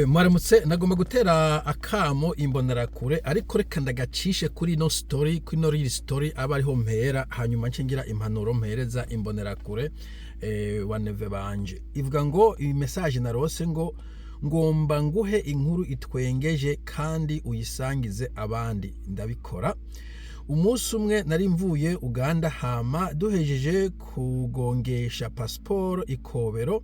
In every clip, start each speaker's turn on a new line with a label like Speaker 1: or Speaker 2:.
Speaker 1: Mwaramutse. Nagomba gutera akamo Imbonerakure, ariko reka ndagacishe kuri ino story, kuri ino real story, aba ariho mpera, hanyuma nce ngira impanuro mpereza Imbonerakure baneve banje. Ivuga ngo iyi message narose ngo ngomba nguhe inkuru itwengeje kandi uyisangize abandi. Ndabikora. Umunsi umwe nari mvuye Uganda, hama duhejeje kugongesha pasiporo ikobero,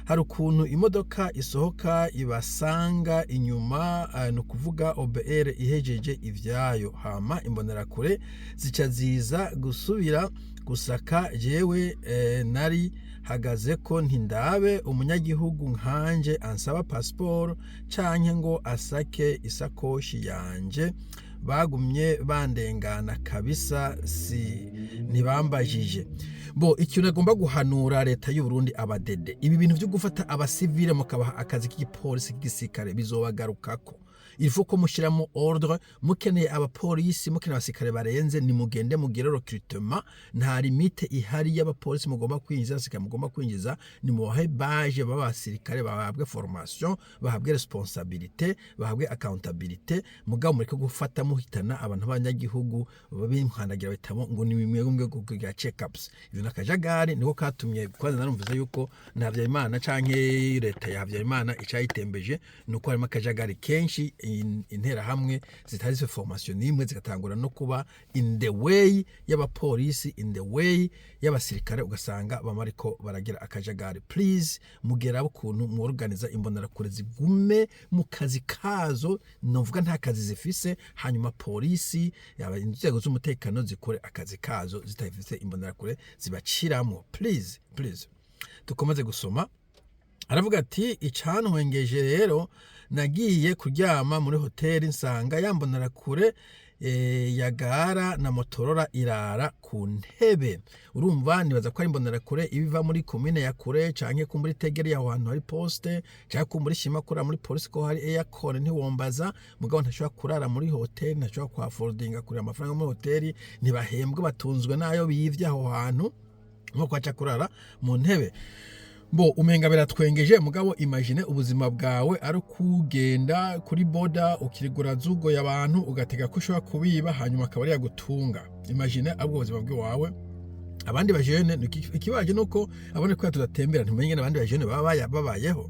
Speaker 1: hari ukuntu imodoka isohoka ibasanga inyuma, ni ukuvuga OBR ihejeje ivyayo, hama Imbonerakure zica ziza gusubira gusaka. Jewe nari hagaze ko ntindabe umunyagihugu nkanje ansaba pasiporo canke ngo asake isakoshi yanje. Bagumye bandengana kabisa, si ntibambajije bo. Ikintu agomba guhanura leta y'u Burundi, abadede, ibi bintu byo gufata abasivile mukabaha akazi k'igipolisi, k'igisirikare, bizobagarukako. Il faut ko mushyiramo ordre. Mukeneye abapolisi, mukeneye abasirikare barenze, nimugende mugire recrutement. Nta limite ihari y'abapolisi mugomba kwinjiza, abasirikare mugomba kwinjiza. Nimubahe baje b'abasirikare, bahabwe formation, bahabwe responsabilité, bahabwe accountabilité. Mugabo mureke gufata muhitana abantu b'abanyagihugu bimpandagira bitamo ngo ni bimwe bimwe kugira check-ups. Ivyo nakajagari niko katumye kwanza narumvise yuko na Habyarimana canke leta ya Habyarimana icayitembeje nuko harimo akajagari kenshi, interahamwe zitari zifite formation n'imwe zigatangura no kuba in the way y'abapolisi, in the way y'abasirikare, ugasanga bama ariko baragira akajagari. Please, mugera ukuntu muorganiza Imbonerakure zigume mu kazi kazo, novuga nta kazi zifise, hanyuma polisi, yaba inzego z'umutekano, zikore akazi kazo zitafise Imbonerakure zibaciramo. Please, please. Dukomeze gusoma. Aravuga ati: "Icantwengeje rero, nagiye kuryama muri hoteli, nsanga yambonera kure yagara na Motorola irara ku ntebe." Urumva, nibaza ko ari Imbonerakure ibiva muri komine ya kure, canke ko muri tegere aho hantu hari poste, canke ko muri shima kurara muri polisi ko hari aircon, ntiwombaza. Mugabo ntashobora kurara muri hoteli, ntashobora kuhafordinga kurira amafaranga muri hoteli, ntibahembwa, batunzwe n'ayo bivye aho hantu, nko kwaca kurara mu ntebe. Bo umenga biratwengeje, mugabo imagine ubuzima bwawe ari kugenda kuri boda, ukirigura zugoye abantu, ugatega ko ushobora kubiba, hanyuma akaba ari yagutunga. Imagine abwo ubuzima bw'iwawe. Abandi bajene, ikibaje nuko abone ko tudatembera, ntumenye ingene abandi bajene baba babayeho.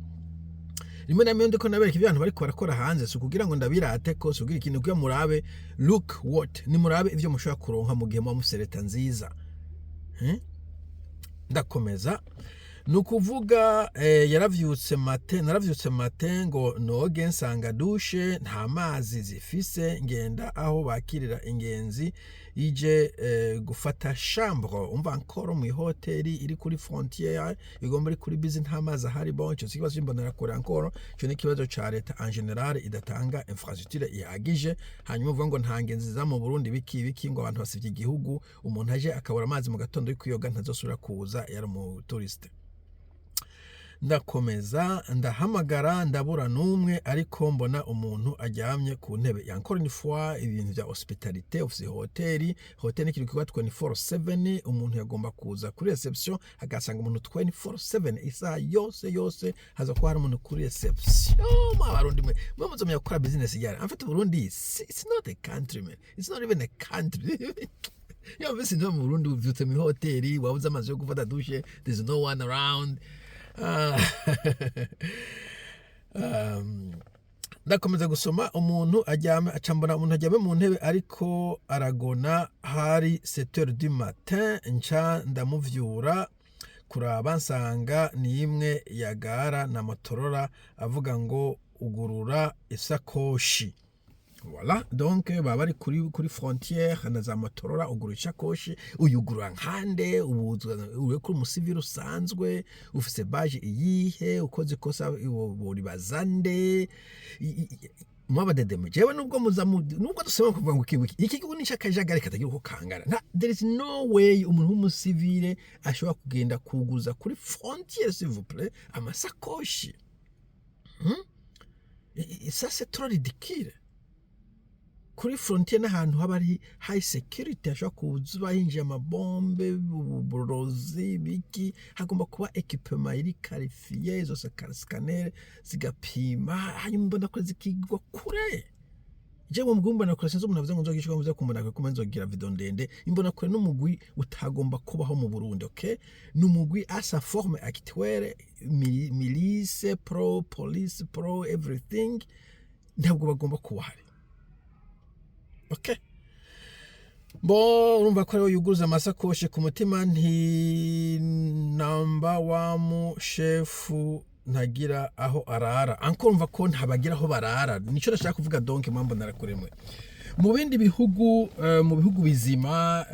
Speaker 1: Rimwe na rimwe ndiko nabereka ibyo abantu bariko barakora hanze, si ukugira ngo ndabirate ko, si ukugira ikintu, kugira murabe, look what, ni murabe ivyo mushobora kuronka mu gihe muba mufise leta nziza. Ndakomeza. Ni ukuvuga yaravyutse matin, naravyutse matin ngo noge, nsanga douche nta mazi zifise. Ngenda aho bakirira ingenzi ije gufata chambre, umva, encore mu hoteli iri kuri frontière, igomba iri kuri busy, nta mazi ahari. Bon, ico si ikibazo c'Imbonerakure encore, ico ni ikibazo ca leta en général idatanga infrastructure ihagije. Hanyuma uvuga ngo nta ngenzi ziza mu Burundi, biki biki, ngo abantu basivye igihugu. Umuntu aje akabura amazi mu gatondo yo kwiyoga, ntazosubira kuza yari umu touriste. Ndakomeza. Ndahamagara, ndabura n'umwe, ariko mbona umuntu aryamye ku ntebe. Encore une fois, ibintu bya hospitalité. Ufise hoteli, hoteli ni ikintu kiba 24/7. Umuntu yagomba kuza kuri reception agasanga umuntu 24/7, isaha yose yose haza kuba hari umuntu kuri reception. Mwa Barundi mwe, mwe muzomenya gukora business ryari? En fait, Burundi it's not a country, man, it's not even a country. Yo mbese ndo mu Burundi, uvyutse mu hoteli, wabuze amazi yo gufata douche, there's no one around. Ah. Ndakomeza gusoma. Umuntu aryame, aca mbona umuntu aryamye mu ntebe ariko aragona. Hari 7 du matin. Nca ndamuvyura kuraba, nsanga ni imwe yagara na Motorola, avuga ngo ugurura isakoshi. Voilà, donc baba bari kuri frontière na za Motorola. Ugura ishakoshi, uyugurura nkande? Uri kuri umusivili usanzwe, ufise badge iyihe? Ukoze ikosa boribaza nde? Mwabadedeme, jewe nubwo muza nubwo dusema kuvuga ngo iki gihugu ni cy'akajagari katagira uko kangana, nta, there is no way umuntu w'umusivile ashobora kugenda kuguza kuri frontière, s'il vous plaît, amasakoshi. Ça c'est trop ridicule. Kuri frontière n'ahantu haba ari high security, hashobora kuba hinjiye amabombe, uburozi, biki. Hagomba kuba équipement iri qualifié, izo scanner zigapima, hanyuma mbona ko zikigwa kure. Je mu mugwi w'Imbonerakure, sinzi umuntu avuze ngo nzogishwa mvuze ku Mbonerakure, kuma nzogira video ndende. Imbonerakure n'umugwi utagomba kubaho mu Burundi, okay? Ni umugwi à sa forme actuelle, milice pro police pro everything, ntabwo bagomba kuba hari, okay? Bo urumva ko ariwe yuguruza amasakoshi ku mutima, nti namba wa mushefu ntagira aho arara. Anko urumva ko ntabagira aho barara, nico ndashaka kuvuga. Donc mpamvu narakuremwe mu bindi bihugu, mu bihugu bizima,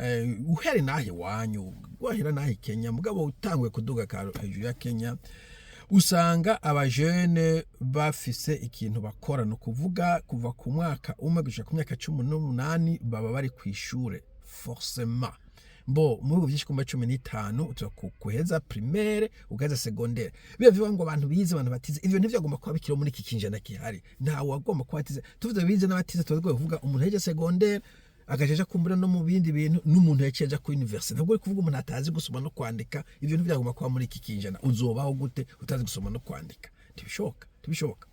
Speaker 1: uhere naho iwanyu, wahera naho i Kenya, mugabo utanguye kuduga hejuru ya Kenya, usanga abajene bafise ikintu bakora. Ni ukuvuga kuva ku mwaka 1 gushika ku myaka 18 baba bari ku ishure forcément. Bo mu bihugu byinshi kumba 15 uza kuheza primaire, ugaheza secondaire. Biba bivuga ngo abantu bize, abantu batize, ivyo ntivyagomba kuba bikiriho muri iki kinjana gihari. Ntawe wagomba kuba atize. Tuvuze bize n'abatize, tuba kuvuga umuntu yaheje secondaire agaca kumbura no mu bindi bintu, n'umuntu yaciye aja kuri université. Ntabwo uri kuvuga umuntu atazi gusoma no kwandika. Ivyo ntivyagomba kuba muri iki kinjana. Uzobaho gute utazi gusoma no kwandika? Ntibishoboka, ntibishoboka.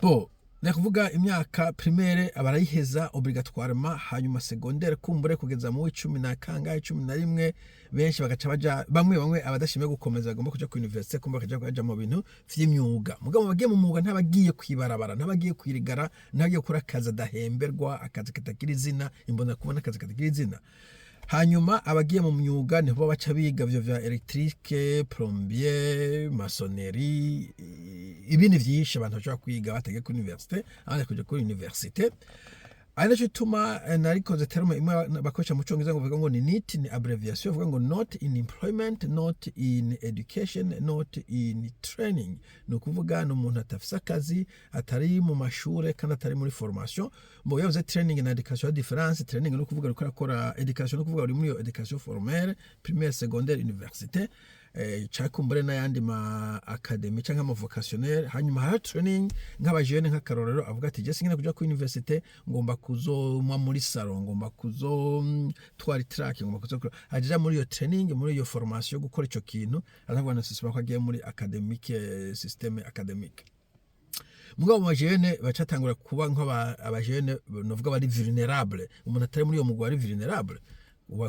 Speaker 1: Bo ni kuvuga imyaka primaire abarayiheza obligatoirement, hanyuma secondaire kumbure kugeza mu w'icumi na kangahe, 11, benshi bagaca baja, bamwe bamwe abadashimye gukomeza bagomba kuja ku université, kumva bakaja baja mu bintu vy'imyuga. Mugabo bagiye mu mwuga ntabagiye kwibarabara, ntabagiye kwirigara, ntabagiye gukora akazi adahemberwa, akazi katagira izina. Imbona kubona akazi katagira izina. Hanyuma abagiye mu myuga niho baca biga vyo vya électrique, plombier, maçonnerie, ibindi vyinshi abantu bashobora kwiga batagiye kuri université, abandi kuja kuri université. Ari naco gituma narikoze terme imwe bakoresha mu Congereza ngo bavuga ngo ni NEET, ni abbreviation bavuga ngo not in employment, not in education, not in training. Ni ukuvuga ni umuntu atafise akazi, atari mu mashure kandi atari muri formation. Mu yavuze training na education ya différence. Training ni ukuvuga uriko urakora, education ni ukuvuga uri muri iyo education formelle, primaire, secondaire, université, cakumbure n'ayandi ma académie canke ama vocationnel. Hanyuma hariho training nk'abajene, nk'akarorero avuga ati: "Je singene kuja ku université, ngomba kuzomwa muri salon, ngomba kuzotwara itraki, ngomba kuzokora." Aja muri iyo training, muri iyo formation yo gukora ico kintu, aravuga na ko agiye muri académique, système académique. Mugabo mu bajene bacatangura kuba nk'abajene novuga bari vulnérable. Umuntu atari muri iyo mugwi ari vulnérable,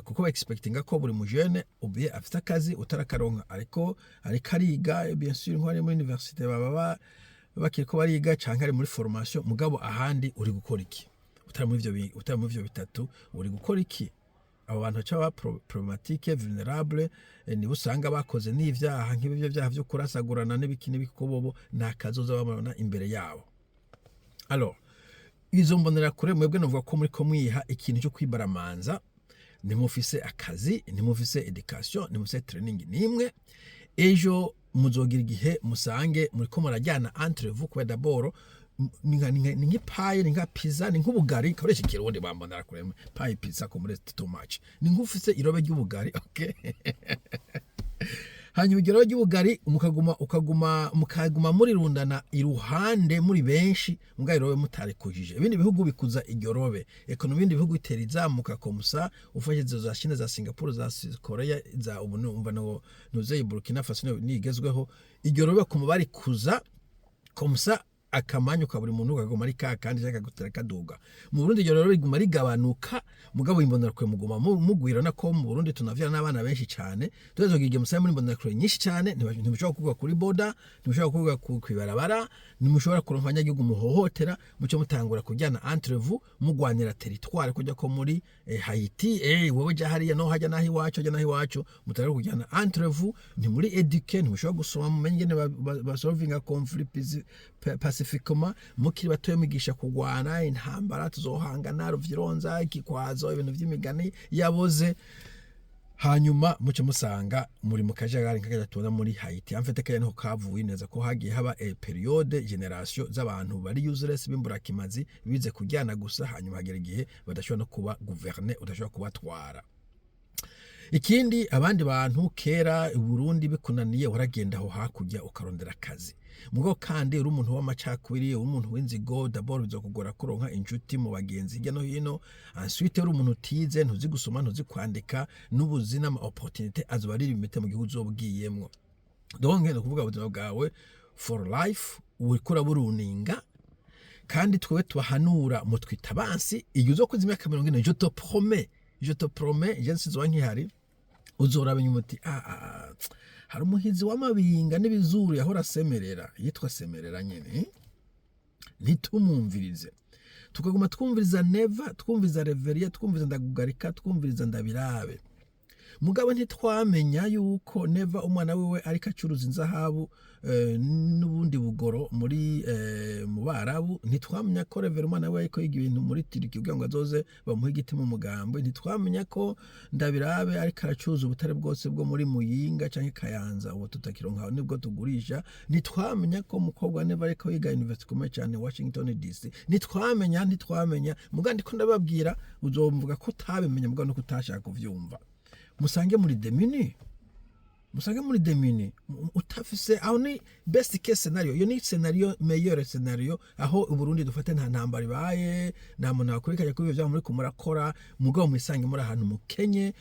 Speaker 1: kuko ba expectinga ko buri mujene ubiye afite akazi, utarakaronka ariko ariga, bien sûr nko ari muri université baba bakiri ko bariga canke ari muri formation. Mugabo ahandi uri gukora iki utari muri ivyo utari muri ivyo bitatu? Uri gukora iki? Abo bantu baca baba problématique, vulnérable, nibo usanga bakoze n'ivyaha nk'ibyo vyaha vyo kurasagurana n'ibiki n'ibiki, ko bobo nta kazoza babona imbere yabo. Alors izo mbonerakure mwebwe novuga ko muriko mwiha ikintu cyo kwibaramanza. Ntimufise akazi, ntimufise education, ntimufise training nimwe. Ejo muzogira igihe musange muriko murajyana entre vous, kubera d'abord ni nk'ipaye, ni nka pizza, ni nk'ubugari. Koresha Ikirundi bambonera kure, paye, pizza ko muri too much. Ni nk'ufise irobe ry'ubugari, okay? Hanyuma iryo robe ry'ubugari mukaguma ukaguma mukaguma murirundana iruhande muri benshi, mbwa irobe mutarikujije. Ibindi bihugu bikuza iryo robe, économie ibindi bihugu itera izamuka comme ça. Ufashe izo za Chine, za Singapore, za Korea, za ubu numva no nuzeye Burkina Faso nigezweho, iryo robe kuma barikuza comme ça, akamanyu ka buri muntu kaguma ari ka kandi kagutera kaduga. Mu Burundi iryo rero riguma rigabanuka, mugabo Imbonerakure muguma mugwira. Nako mu Burundi tunavyara n'abana benshi cyane. Tuzogira igihe musabe muri Imbonerakure nyinshi cyane, ntimushobora kuvuga kuri boda, ntimushobora kuvuga ku kwibarabara, ntimushobora kuronka abanyagihugu muhohotera. Muco mutangura kujyana entre vous, mugwanira territoire kujya ko muri Haiti, wewe ja hariya, no hajya naho iwacu, hajya naho iwacu. Mutangura kujyana entre vous, ntimuri éduqué, ntimushobora gusoma mumenye ingene basolvinga conflit pacifiquement. Mukiri batoya mwigisha kugwana intambara, tuzohangana ruvyironza, ikikwazo, ibintu vy'imigani yaboze. Hanyuma muce musanga muri mu kajagari nk'akaja tubona muri Haiti. En fait kaya niho kavuye neza, ko hagiye haba période, génération z'abantu bari useless, b'imburakimazi, bize kujyana gusa. Hanyuma hagera igihe badashobora no kuba gouverner, udashobora kubatwara. Ikindi, abandi bantu kera i Burundi bikunaniye waragenda aho hakurya ukarondera akazi. Mugabo kandi uri umuntu w'amacakubiri, uri umuntu w'inzigo, d'abord bizokugora kuronka inshuti mu bagenzi hirya no hino. Ensuite, uri umuntu utize, ntuzi gusoma, ntuzi kwandika, n'ubuzi n'ama opportunité azoba ari limité mu gihugu uzobwiyemwo. Donc ni ukuvuga ubuzima bwawe for life uriko uraburuninga. Kandi twewe tubahanura, mutwita abansi. Igihe uzokuza imyaka 40, je te promets, je te promets, je nsizoba nkihari, uzoraba inyuma uti: "Ah, ah, hari umuhizi w'amabinga n'ibizuru yahora asemerera, yitwa Semerera nyene." Ntitumwumvirize, tukaguma twumviriza Neva, twumviriza Reveria, twumviriza Ndagugarika, twumviriza Ndabirabe. Mugabo ntitwamenya yuko Neva umwana wiwe ariko acuruza inzahabu n'ubundi bugoro muri mu Barabu. Ntitwamenya ko Revera umwana we ariko yiga ibintu muri Turiki kugira ngo azoze bamuhe igiti mu mugambo. Ntitwamenya ko Ndabirabe ariko aracuruza ubutare bwose bwo muri Muyinga canke Kayanza, ubu tutakironka nibwo tugurisha. Ntitwamenya ko umukobwa wa Neva ariko yiga university ikomeye cyane, Washington DC. Ntitwamenya, ntitwamenya. Mugabo ndiko ndababwira, uzomvuga ko utabimenya, mugabo nuko utashaka kuvyumva. Musange muri démunis, musange muri démunis, utafise. Aho ni best case scenario, iyo ni scenario, meilleure scenario, aho Uburundi dufate nta ntambara ibaye, nta muntu akurikanya kuri ibyo muri kumurakora. Mugabo mwisange muri ahantu mukenye.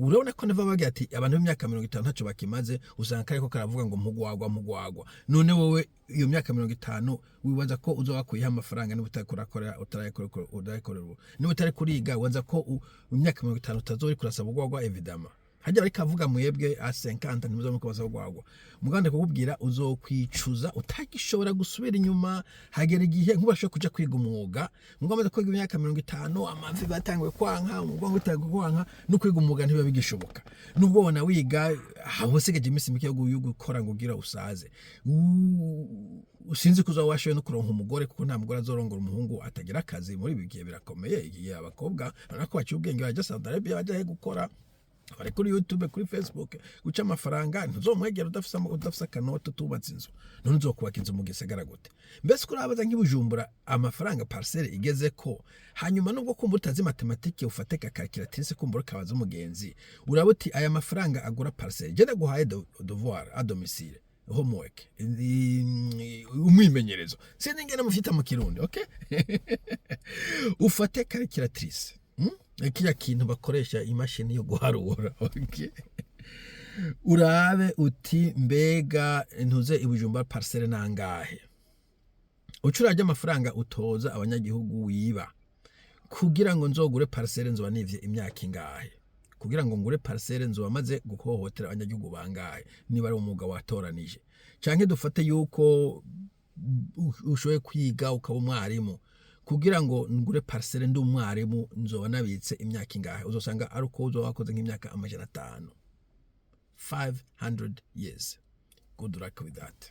Speaker 1: Urabona ko Neva bagira ati abantu b'imyaka 50 ntacyo bakimaze, usanga kariko karavuga ngo mugwagwa, mugwagwa. None wowe iyo myaka 50 wibaza ko uzoba kuyiha amafaranga niba utarakorera, utarayikorera ubu, niba utari kuriga, wibaza ko mu myaka 50 utazori kurasaba ugwagwa? Évidemment, hajya bariko avuga mwebwe à 50 ntimuzoba kubasaba ugwagwa. Mugande kukubwira, uzokwicuza utagishobora gusubira inyuma. Hagera igihe nk'ubasha kuja kwiga umwuga, mugo amaze kwiga imyaka 50, amavi batanguye kwanka, umugongo utanguye kwanka, no kwiga umwuga ntibiba bigishoboka. Nubwo wona wiga, haba usigaje iminsi mike yo gukora ngo ugira usaze. Sinzi ko uzaba washoboye no kuronka umugore, kuko nta mugore azorongora umuhungu atagira akazi. Muri ibi gihe birakomeye, igihe abakobwa urabona ko baciye ubwenge, baja Saudi Arabia, baja he gukora, bari kuri YouTube, kuri Facebook, guca amafaranga. Ntuzomwegera udafise akanoti, utubatse inzu. None uzokubaka inzu mu gisagara gute? Mbese urabaza nk'ibujumbura amafaranga parcelle igeze ko? Hanyuma nubwo kumva utazi mathématiques, ufate ka calculatrice, kumbura ukabaza umugenzi, uraba uti aya mafaranga agura parcelle. Je ndaguhaye devoir à domicile, homework, umwimenyerezo, sinzi ingene mufita mu Kirundi. Okay, ufate calculatrice, Kiriya kintu bakoresha, imashini yo guharura, okay? Urabe uti mbega ntuze ibujumbura parcelle nangahe? Uca urarya amafaranga utoza abanyagihugu wiba kugira ngo nzogure parcelle, nzoba nivye imyaka ingahe? Kugira ngo ngure parcelle nzoba maze guhohotera abanyagihugu bangahe, niba ari umwuga watoranije? Canke dufate yuko ushoboye kwiga ukaba umwarimu, kugira ngo ngure parcelle ndi umwarimu nzoba nabitse imyaka ingahe? Uzosanga ari uko uzoba wakoze nk'imyaka 500, 500 years. Good luck with that.